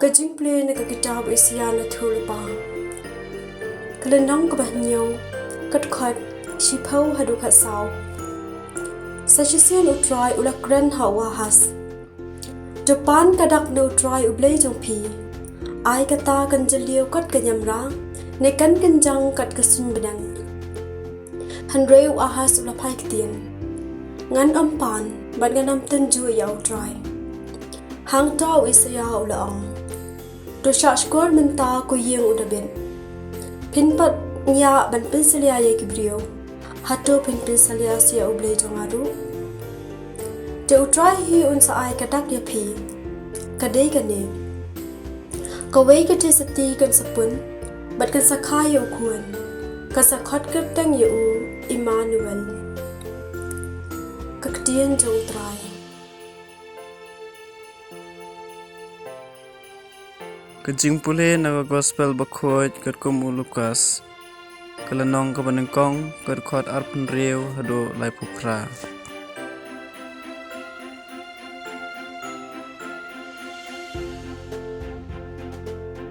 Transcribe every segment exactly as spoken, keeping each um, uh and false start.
Ka jingpule na ka kitab Isaiah na thulpa. Ka lynnong kaba hynñiew, ka dkhot shiphew haduh khatsaw. Sa shisien U Trai u la kren ha u Ahas: To pan ka dak na U Trai U Blei jong phi. Ai kata kan jylliew kat ka niamra, ne kan kynjang kat ka suiñ bneng. Hynrei u Ahas u la phai ktien: Ngan ym pan, bad ngan ym tynjuh ïa U Trai. Hangta u Isaiah u la ong: To shah shkor mynta, ko ïing u Dabid. Phin pat ñiah ban pynsalia ïa ki briew, hato phin pynsalia sa ïa U Blei jong nga ruh? Te U Trai hi un sa ai ka dak ïa phi, ka dei kane: kawei ka theisotti kan sa pun, bad kan sa kha ïa u khun, kan sa khot kyrteng ïa u Immanuel. Ka ktien jong U Trai. Ka jingpule na ka Gospel bakhuid katkum u Lukas. Ka lynnong kaba nyngkong, ka dkhot arphew hynriew haduh laiphew phra.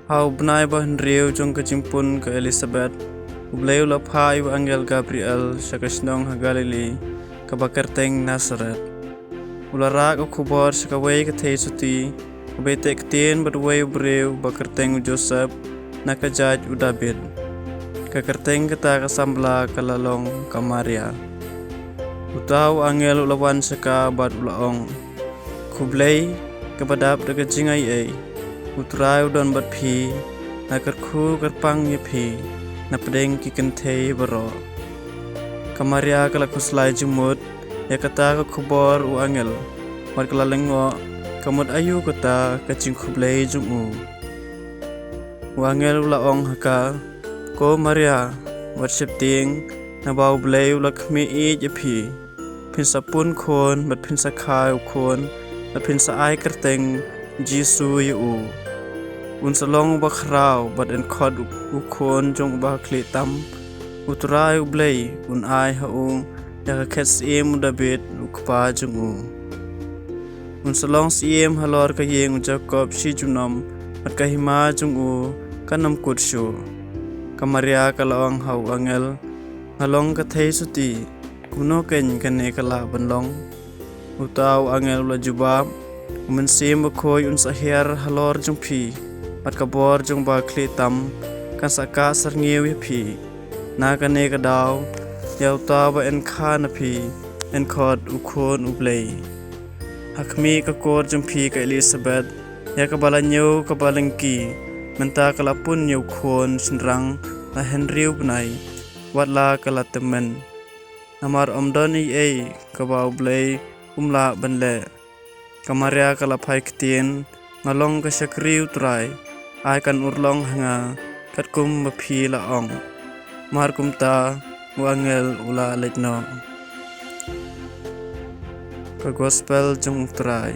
Ha u bnai ba hynriew jong ka jingpun ka Elisabet, U Blei u la phah ïa u angel Gabriel sha ka shnong ha Galili, kaba kyrteng Nasaret. U la rah ka khubor sha kawei ka theisotti, kaba ïateh ktien bad uwei u briew ba kyrteng u Joseph, na ka jait u Dabid. Ka kyrteng kata ka samla ka la long ka Maria. Uta u angel u la wan sha ka bad u la ong: Khublei, kaba dap da ka jingaiei, U Trai u don bad phi, la kyrkhu kyrpang ïa phi napdeng ki kynthei baroh. Ka Maria ka la khuslai jingmut ïa kata ka khubor u angel, bad ka la lyngngoh ka mut aïu kata ka jingkhublei jong u. U angel u la ong ha ka: Ko Maria, wat sheptieng, naba U Blei u la khmih ïeit ïa phi. Phin sa pun khun, bad phin sa kha ïa u khun, bad phin sa ai kyrteng Jisu ïa u. Un sa long uba khraw, bad yn khot u, u khun jong uba khlieh tam. U Trai U Blei un ai ha u ïa ka khet syiem u Dabid u kpa jong u. Un sa long syiem halor ka ïing u Jakob shi junom, bad ka hima jong u kan ym kut shuh. Ka Maria ka la ong ha u angel: Nga long ka theisotti, kumno keiñ kane ka lah ban long? Uta u angel u la jubab: U Mynsiem Bakhuid un sa hiar halor jong phi, bad ka bor jong uba khlieh tam kan sa kah syrngiew ïa phi. Na kane ka daw, ïa uta ba yn kha na phi, yn khot u Khun U Blei. Ha khmih ka kur jong phi ka Elisabet, ïa kaba la ñiew kaba lyngkhi, mynta ka la pun ïa u khun shynrang la hynriew bnai, wat la ka la tymmen. Namar ym don ei ei kaba U Blei um lah ban leh. Ka Maria ka la phai ktien: Nga long ka shakri U Trai, ai kan urlong ha nga katkum ba phi la ong. Mar kumta u angel u la leit noh. Ka Gospel jong U Trai.